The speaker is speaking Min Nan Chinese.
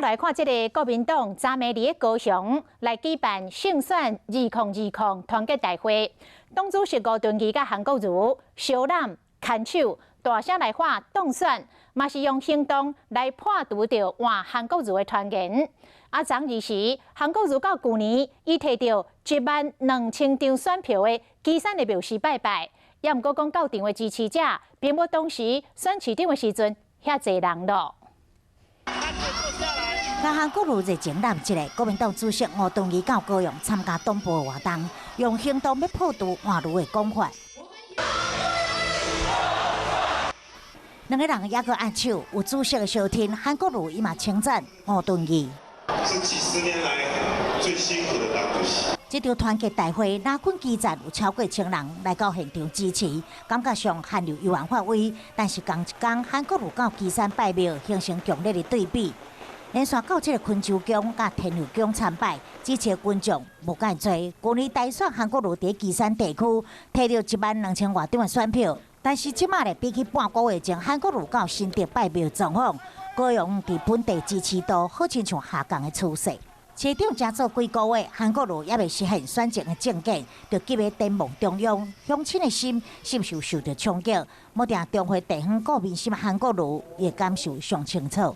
來看這个國民黨昨暝佇高雄來舉辦勝選2020團結大會，黨主席吳敦義佮韓國瑜相攬牽手，大聲來喊當選，嘛是用行動來破除著換韓國瑜的傳言。啊，昨二時，韓國瑜到舊年伊提著1萬2千張選票的旗山的廟時拜拜，也毋過講到場的支持者，並無當時選市長的時陣遐濟人囉。佮韓國瑜熱情攬一个，國民黨主席吳敦義到高雄參加黨部活動，用行動欲破除換瑜的講法。兩个人猶閣握手，有主席的相挺，韓國瑜伊嘛稱讚吳敦義。是幾十年來最辛苦的黨主席。這場團結大會，藍軍基層有超過千人來到現場支持，感覺上韓流猶原發威。但是仝一工，韓國瑜到旗山拜廟，形成強烈的對比。連續到這个昆州宮佮天佑宮參拜，支持的群眾無蓋濟。舊年大選，韓國瑜佇旗山地區提著1萬2千外張的選票，但是這馬咧比起半個月前，韓國瑜到新竹拜廟狀況，高雄佇本地支持度好親像下降的趨勢。市長才做幾个月，韓國瑜猶未實現選前的政見，就急欲展望中央，鄉親的心是毋是有受著衝擊？無定中會地方顧民心，韓國瑜伊的感受上清楚。